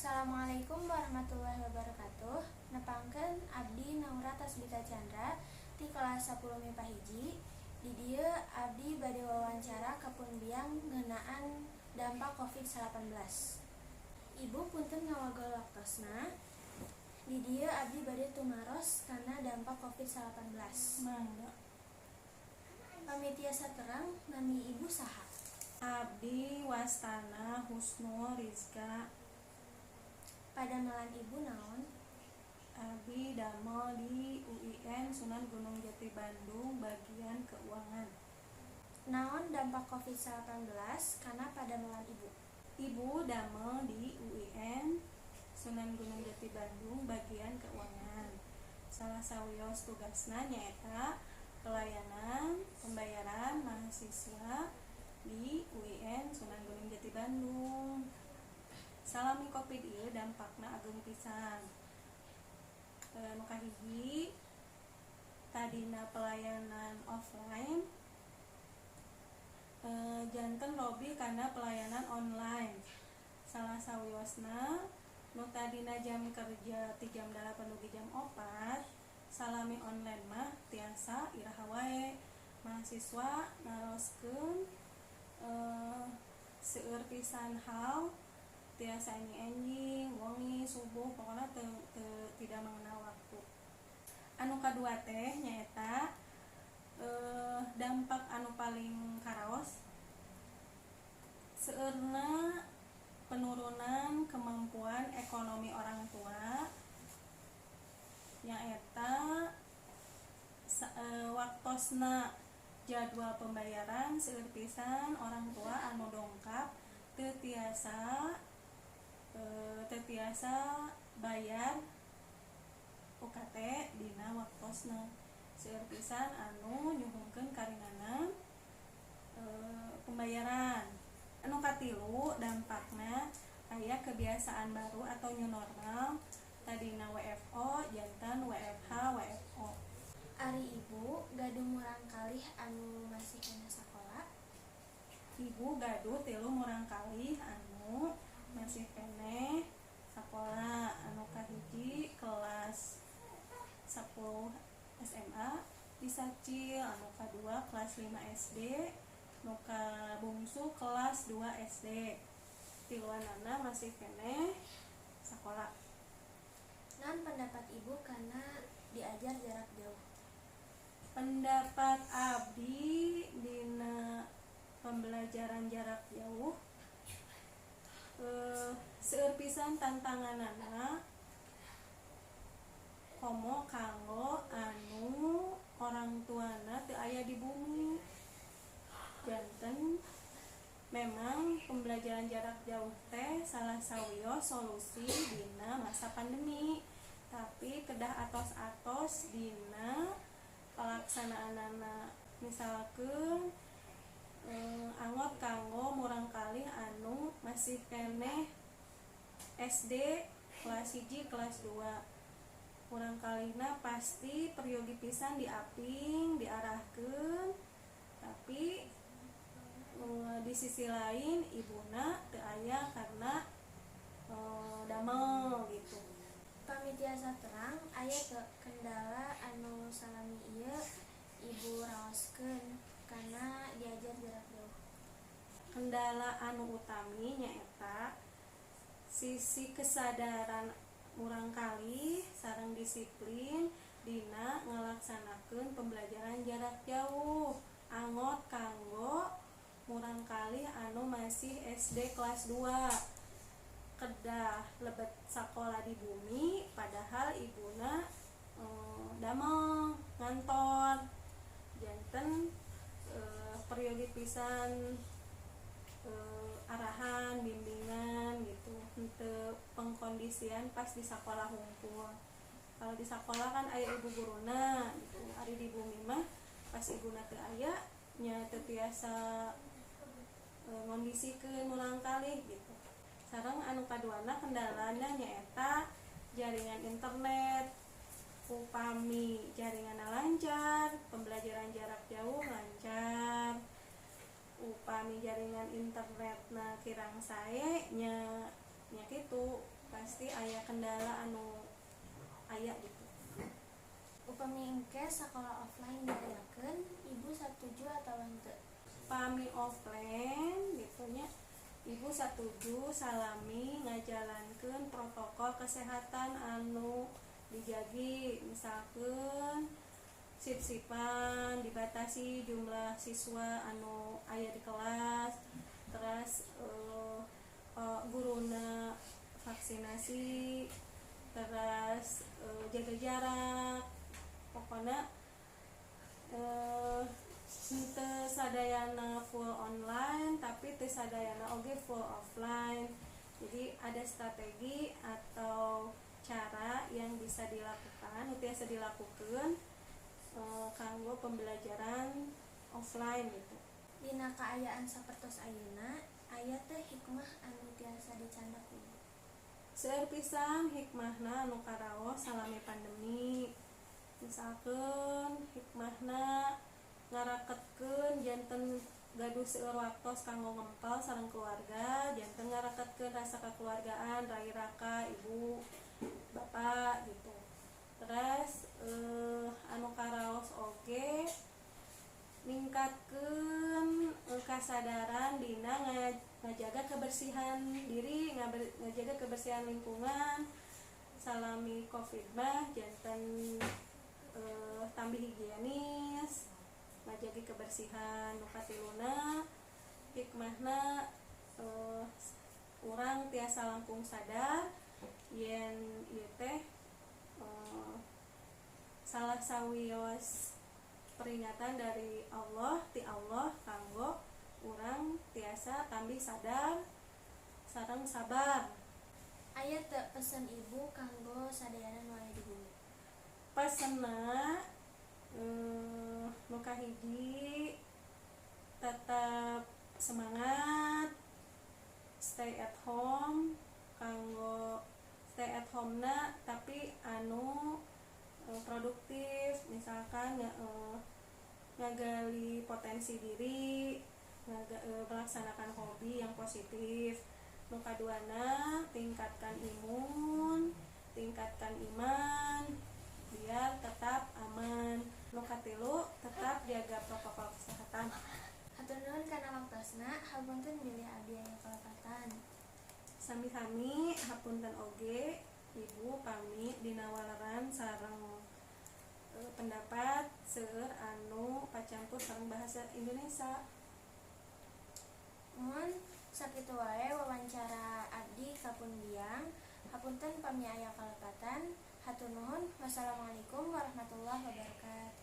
Assalamualaikum warahmatullahi wabarakatuh. Nepangkeun, abdi Naura Tasbita Chandra ti kelas 10 MIPA 1. Di dieu abdi bade wawancara ka pun biang ngeunaan dampak Covid-19. Ibu, punten ngawagel waktosna. Di dieu abdi bade tumaros kana dampak Covid-19. Mangga. Pami tiasa terang, nami Ibu saha? Abdi wastana Husnul Rizka. Padamelan Ibu naon? Abdi damel di UIN Sunan Gunung Jati Bandung, bagian keuangan. Naon dampak Covid-19 kana padamelan Ibu? Ibu damel di UIN Sunan Gunung Jati Bandung, bagian keuangan. Salah sawios tugasna nyaeta pelayanan pembayaran mahasiswa di UIN Sunan Gunung Jati Bandung. Salami Covid ieu dampakna ageng pisan. Nu kahiji, tadina pelayanan offline janten robih kana pelayanan online. Salah sawiosna, nu tadina jam kerja ti jam 8 dugi jam 4, salami online mah tiasa iraha wae. Mahasiswa naroskeun seueur pisan hal tiasa enjing-enjing, wengi, subuh, pokoknya teu, teu, tidak mengenal waktu. Anu kadua teh nyaeta dampak anu paling karaos seueurna penurunan kemampuan ekonomi orang tua, nyaeta waktosna jadwal pembayaran seueur pisan orang tua anu dongkap teu tiasa bayar UKT dina waktosna. Seueur pisan anu nyuhunkeun karinganan pembayaran. Anu katilu, dampakna aya kebiasaan baru atau new normal, tadina WFO janten WFH WFO. Ari Ibu gaduh murangkalih anu masih keneh sakola? Ibu gaduh tilu murangkalih anu masih keneh sakola. Anu kahiji kelas 10 SMA di Sacil, anu kadua kelas 5 SD, nu bungsu kelas 2 SD. Tiluanana masih keneh sakola. Naon pendapat Ibu kana diajar jarak jauh? Pendapat abdi dina pembelajaran jarak jauh, seueur pisan tantanganana, komo kanggo anu orang tuana teu aya di bumi. Janten memang pembelajaran jarak jauh teh salah sawios solusi dina masa pandemi, tapi kedah atos-atos dina pelaksanaanana. Misalkan angot kanggo murangkalih anu masih keneh SD kelas 1, kelas 2, murangkalihna pasti peryogi pisan diaping, diarahkeun, tapi di sisi lain ibuna teu aya karena damel gitu. Pami tiasa terang, aya teu kendala anu salami ieu Ibu raoskeun kana diajar jarak jauh? Kendala anu utami nyaeta sisi kesadaran murangkalih sareng disiplin dina ngalaksanakeun pembelajaran jarak jauh, angot kanggo murangkalih anu masih SD kelas 2, kedah lebet sakola di bumi padahal ibuna damel ngantor. Janten peryogi pisan arahan, bimbingan gitu, henteu pengkondisian pas di sekolah hungkul. Kalau di sekolah kan aya ibu guruna gitu, ari di bumi mah pas ibuna teu aya nya teu tiasa ngondisikeun murangkalih gitu. Sareng anu kaduana, kendalana nyaeta jaringan internet. Upami jaringan lancar, pembelajaran jarak jauh lancar. Upami jaringan internetna kirang sae nya, nya kitu. Pasti aya kendala anu aya gitu. Upami engke sakola offline diayakeun, ibu satuju atau henteu? Pami offline gitu nya, ibu satuju salami ngajalankeun protokol kesehatan anu dijagi, misalkan sip-sipan, dibatasi jumlah siswa anu aya di kelas, terus guruna vaksinasi, terus jaga jarak. Pokoknya henteu sadayana full online, tapi teu sadayana oge full offline. Jadi ada strategi atau cara yang bisa dilakukan, nu tiasa dilakukan kanggo pembelajaran offline gitu. Dina kaayaan sapertos ayeuna, aya teu hikmah anu tiasa dicandak ku ibu? Seueur pisan hikmahna anu karaos salami pandemi. Misalkan hikmahna ngaraketkeun, janten gaduh seueur waktos kanggo ngempel sareng keluarga, janten ngaraketkeun rasa kekeluargaan rai raka, ibu bapak gitu. Terus anu karaos oge ningkatkeun kasadaran dina ngajaga kebersihan diri, ngajaga kebersihan lingkungan. Salami Covid mah janten tambih higienis, ngajaga kebersihan. Nu katiluna hikmahna urang tiasa langkung sadar yen ieu teh salah sawios peringatan dari Allah, ti Allah, kanggo urang tiasa tambih sadar sareng sabar. Aya teu pesen ibu kanggo sadayana nu aya di bumi? Pesenna nu kahiji, tetap semangat, stay at home. Kanggo stay at home na tapi anu produktif, misalkan ngagali potensi diri, melaksanakan hobi yang positif. Nu kaduana, tingkatkan imun, tingkatkan iman biar tetap aman. Nu katilu, tetap jaga protokol kesehatan. Hatur nuhun kana waktosna, hapunten bilih abdi aya kalepatan. Sami-sami, hapunten oge ibu pami dina waleran sareng pendapat seueur anu pacampur sareng bahasa Indonesia. Mun sakitu wae wawancara abdi ka pun biang. Hapunten pami aya kalepatan. Hatur nuhun. Wassalamualaikum warahmatullahi wabarakatuh.